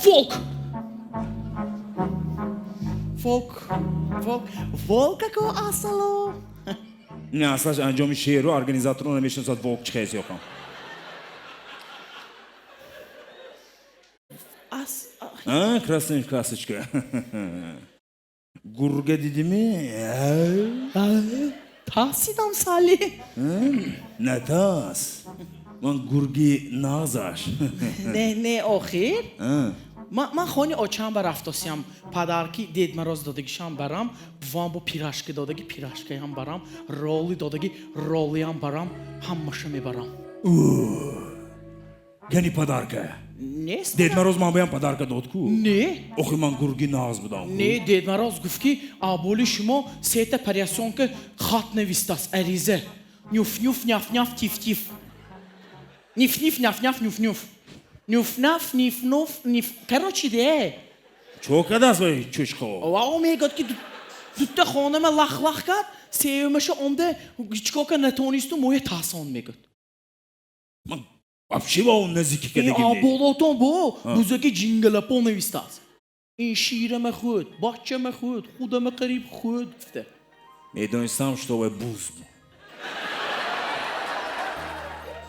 Волк. Волк, волк, волк ако асало. Не, аслаш анҷоми шеъру организаторро намешиносад, волк чӣ хез ёкам. Ас. А, красная красочка. Гурга дидими? Тасидам сали. Натас. Ман гурги нағзаш. Не, не, охир. Ман хони очам ба рафтосиям. Падарки Дед Мороз додагишам барам, бувам бо пирожки додаги, пирожкаям барам, ролли додаги, роллиам барам, ҳамаша мебарам. Кани подарка? Нест. Дед Мороз ман баям подарка дод ку? Не. Охи ман гурги нағз будам. Не, Дед Мороз гуфт, ки аболи шумо сета поросёнка хат навистааст, ариза. Нюф нюф няф няф тиф тиф. Ниф ниф няф няф нюф нюф. Нюф наф ниф нуф ниф. Короче, де. Чо кадаст вай чӯчқо? Ва о мегӯяд, ки дутта хонама лах лах кард, сеюмаша омда ҳичкока натонисту моя тасон мегӯяд. Ман вообще ба он наздикӣ кадагим не. Болотон бо бузаки ҷингалапо навистааст. Ин ширама хӯд, бачама хӯд, худама қариб хӯд гуфта. Медонистам, что вай буз.